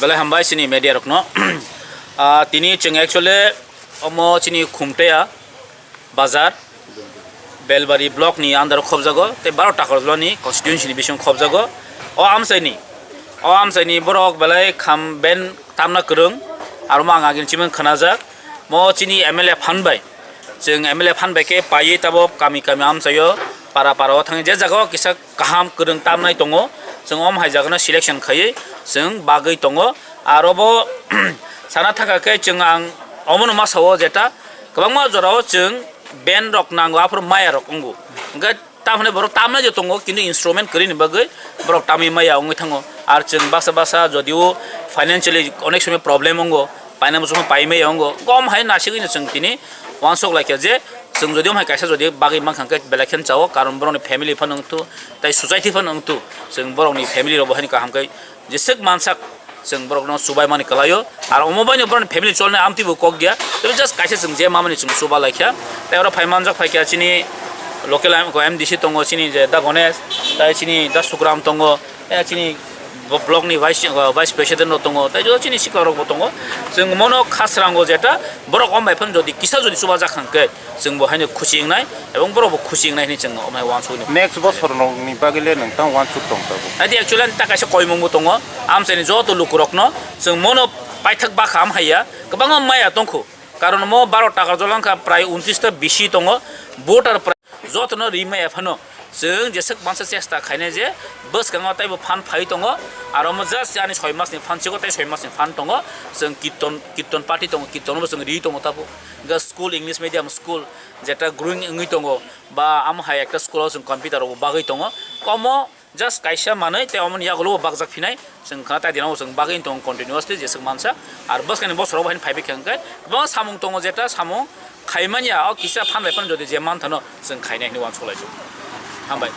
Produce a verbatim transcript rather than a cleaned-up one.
Belai hambai chini media rokno. Ah, tini chwng actually omo chini Khumtea bazar, Belbari block ni under o khobjago, tei baro Takarjala ni constituency ni bising khobjago. O amchai ni, o amchai ni borok belai kham ben tamna kwrwng, aro mo ang agini chimung khwnajak. Mo chini M L A phan bai, chwng M L A phan bai khe paiwi tabok kami kami amchaio, para para o thangwi je jaga o kisa kaham kwrwng tamnai tongo, chwng om hai jaga no selection khaiwi chwng bagwi tongo. Aro bo sana thangkha khe chwng ang omono ma sao jeta kwbangma jora o chwng band rok nango, aphuru maya rok wngo. Hwnkhe tamhwnwi borok tamnai je tongo, kintu instrument kwrwini bagwi borok tamwi maya wngwi thango. Ar chwng baksa baksa jodio financially onek somoi problem wngo, paina muchungma pai maya wngo, gom hai nasigwino chwng tini uansuk laikha je chwng jodi omhai kaisa jodi bagwi mankha hwnkhe belai kheno chao, karon borokni family phano wngthu, tei society phano wngthu, chwng borokni family rok bo haino kaham khe jeswk mansak chwng borokno chubaimani kwlaio. Ar omo baino borokni family cholnai amtwi bo kok ya, tei just kaisa chwng je mamani chwng chuba laikha. Tei oro phai manjak phaikha chini local M D C tongo, chini je Da Ganesh, tei chini Da Sukram tongo, tei chini bo-, block ni vice, uh, vice president rok tongo, tei joto chini sikla rok bo tongo. Chwng mono kha srango jeta borok om bai phano jodi kisa jodi chuba jak hwnkhe, chwng bo haino khusi wngnai, ebong borok bo khusi wngnai hinwi chwng omo hai uansukni. Next bosor ni bagwi le nwng tang uansuk tong tabuk? Adi actually ani ta kaisa koimung bo tongo, amchaini joto lukurokno chwng mono paithak bakha am haiya, kwbangma maya tongkhu, karon mo baro Takarjala wngkha prai untris ta bisi tongo, voter prai jotono ri maya phano. Chwng jeswk mansa chesta khainai je bwskango teibo phan phai tongo, aro omo just ani soi masni phan chego tei soi masni phan tongo. Chwng kirton, kirton party tongo, kirton bo chwng ri tongo tabuk. Hwnkhe school, English medium school jeta growing wngwi tongo, ba amo hai ekta school o chwng computer rok bo bagwi tongo. Omo just kaisa manwi tei omoni yagulo bo bakjak phinai. Chwng khna tai dinao chwng bagwi tong continuously jeswk mansa. Ar bwskangni bosorogo haino phaibai khe hwnkhe kwbangma samung tongo, jeta samung khaimanya o kisa phan bai phano jodi je manthano chwng khainai hinwi uansuk laijak. Hambai.